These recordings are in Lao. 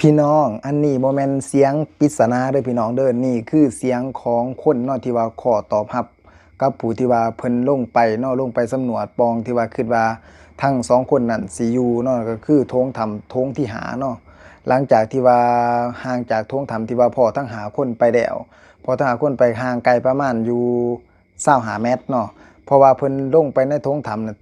ພີ່ນ້ອງ ອັນນີ້ບໍ່ແມ່ນສຽງປິດສະໜາເດີພີ່ນ້ອງເດີ, ນີ້ຄືສຽງຂອງຄົນເນາະ ທີ່ວ່າຂໍຕອບຮັບກັບຜູ້ທີ່ວ່າເພິ່ນລົງໄປເນາະ, ລົງໄປສຳຫຼວດປ່ອງທີ່ວ່າຄິດວ່າທັງສອງຄົນນັ້ນຊິຢູ່ເນາະ, ກໍຄືໂຖງຖ້ຳໂຖງທີຫ້າເນາະ. ຫຼັງຈາກທີ່ວ່າຫ່າງຈາກໂຖງຖ້ຳທີ່ວ່າພໍ້ທັງຫ້າຄົນໄປແລ້ວ, ພໍ້ທັງຫ້າຄົນໄປຫ່າງໄກປະມານຢູ່ ຊາວຫ້າແມັດເນາະ, ເພາະວ່າເພິ່ນລົງໄປໃນໂຖງຖ້ຳນະ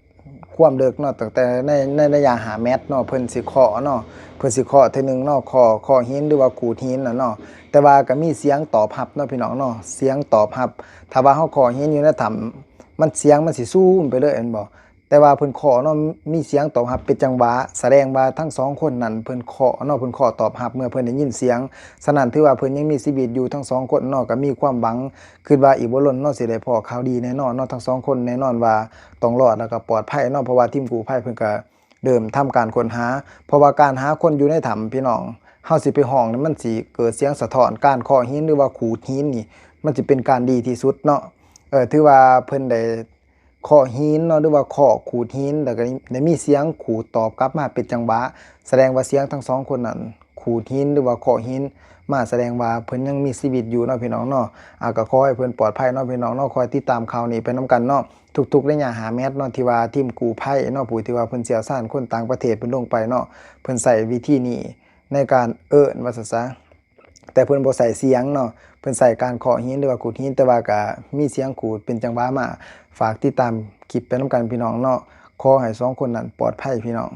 ຄວາມເລິກເນາະ ຕັ້ງແຕ່ໃນ ໃນໄລຍະຫ້າແມັດເນາະ, ເພິ່ນຊິເຄາະເນາະ, ເພິ່ນຊິເຄາະເທື່ອໜຶ່ງເນາະ, ເຄາະ ເຄາະຫີນ ຫຼືວ່າຂູດຫີນນະເນາະ, ແຕ່ວ່າກໍມີສຽງຕອບຮັບເນາະ ພີ່ນ້ອງເນາະ, ສຽງຕອບຮັບ. ຖ້າວ່າເຮົາເຄາະຫີນຢູ່ໃນຖ້ຳ ມັນ ສຽງມັນຊິຊູມໄປເລີຍແມ່ນບໍ່? ແຕ່ວ່າເພິ່ນເຄາະເນາະ ມີສຽງຕອບຮັບເປັນຈັງຫວະ, ສະແດງວ່າທັງສອງຄົນນັ້ນເພິ່ນເຄາະເນາະ, ເພິ່ນເຄາະຕອບຮັບເມື່ອເພິ່ນໄດ້ຍິນສຽງ. ສະນັ້ນຖືວ່າເພິ່ນຍັງມີຊີວິດຢູ່ທັງສອງຄົນເນາະ, ກໍມີຄວາມຫວັງ ຄິດວ່າອີກບໍ່ດົນເນາະ ຊິໄດ້ພໍ້ຂ່າວດີແນ່ນອນເນາະ, ທັງສອງຄົນແນ່ນອນວ່າຕ້ອງລອດ ແລ້ວກໍປອດໄພເນາະ, ເພາະວ່າທີມກູ້ໄພເພິ່ນກໍເລີ່ມທຳການຄົ້ນຫາ. ເພາະວ່າການຫາຄົນຢູ່ໃນຖ້ຳ ພີ່ນ້ອງ, ເຮົາຊິໄປຮ້ອງນີ້ ມັນຊິເກີດສຽງສະທ້ອນ, ການເຄາະຫີນ ຫຼືວ່າຂູດຫີນນີ້ ມັນຊິເປັນການດີທີ່ສຸດເນາະ. ເອີ ຖືວ່າເພິ່ນໄດ້ເຄາະຫີນເນາະ ຫຼືວ່າເຄາະຂູດຫີນ ແລ້ວກໍໄດ້ມີສຽງຂູດຕອບກັບມາເປັນຈັງຫວະ, ສະແດງວ່າສຽງທັງສອງຄົນນັ້ນຂູດຫີນ ຫຼືວ່າເຄາະຫີນມາ ສະແດງວ່າເພິ່ນຍັງມີຊີວິດຢູ່ເນາະ ພີ່ນ້ອງເນາະ. ອາ ກໍຂໍໃຫ້ເພິ່ນປອດໄພເນາະ ພີ່ນ້ອງເນາະ, ຄອຍຕິດຕາມຂ່າວນີ້ໄປນຳກັນເນາະ. ທຸກໆໄລຍະຫ້າແມັດເນາະ ທີ່ວ່າທີມກູ້ໄພເນາະ ຜູ້ທີ່ວ່າເພິ່ນຊ່ຽວຊານ ຄົນຕ່າງປະເທດເພິ່ນລົງໄປເນາະ, ເພິ່ນໃຊ້ວິທີນີ້ໃນການເອີ້ນວ່າຊັ້ນຊະ, ແຕ່ເພິ່ນບໍ່ໃຊ້ສຽງເນາະ, ເພິ່ນໃຊ້ການເຄາະຫີນ ຫຼືວ່າຂູດຫີນ, ແຕ່ວ່າກະມີສຽງຂູດເປັນຈັງຫວະມາ. ຝາກຕິດຕາມຄລິບໄປນຳກັນ ພີ່ນ້ອງເນາະ. ຂໍໃຫ້ສອງຄົນນັ້ນປອດໄພ ພີ່ນ້ອງ.